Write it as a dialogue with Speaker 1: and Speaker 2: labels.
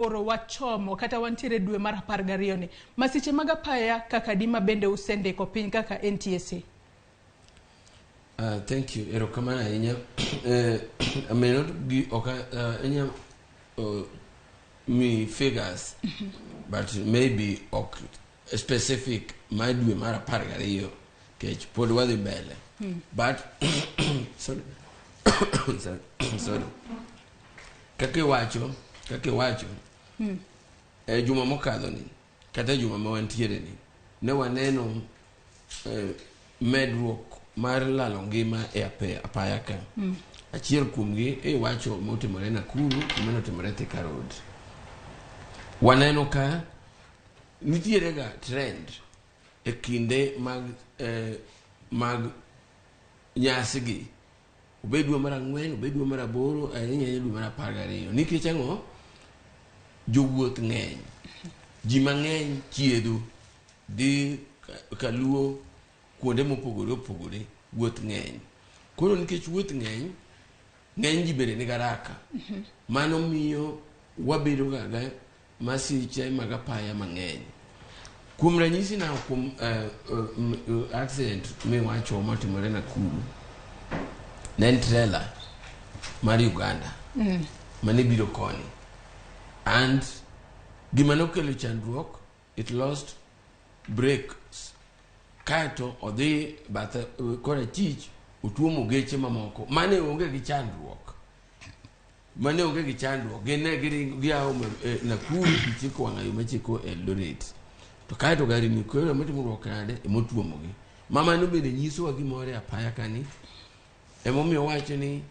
Speaker 1: Oro wachomo kata wantiere dwe mar 12 ni. Masiche mag apaya kaka di ma bende usendiko piny kaka NTSA?
Speaker 2: Thank you. Erokamano ahinya. I may not be okay, anya mi figures, but maybe ok specific mar dwe mar 12 kech pod wadhi mbele. But sorry. Sorry. Sorry. Kaka iwacho e juma mokadho ni kata juma ma wantiere ni ne waneno medruok mar lalo ngima e apaya ka. Achiel kuomgi iwacho motimore Nakuru, manotimore Thika Road. Waneno ka nitiere ga trend e kinde mag nyasi gi, obed dwe mar 4, obed dwe mar 8, ahinya ahinya dwe mar 12. Nikech ang'o? Jowuoth ng'eny, ji mang'eny chiedho dhi kaluo kuonde mopogore opogore, wuoth ng'eny. Koro nikech wuoth ng'eny, ng'eny ji bende nigi haraka, mano miyo wabedo ga ga masiche mag apaya mang'eny. Kuom ranyisi na kuom accident miwacho motimore Nakuru, ne en trailer mar Uganda mane biro koni, and gima nokelo chandruok, it lost brakes kaeto odhi bathe korachich otuomo geche mamoko mane onge gi chandruok. Mane onge gi chandruok, gin ne giringo gia Nakuru gichiko wang'ayo machiko Eldoret, to kaeto gari ni koro motimruok nade emotuomogi. Ma mano bende nyisowa gimoro e apaya kani. Emomiyo wacho ni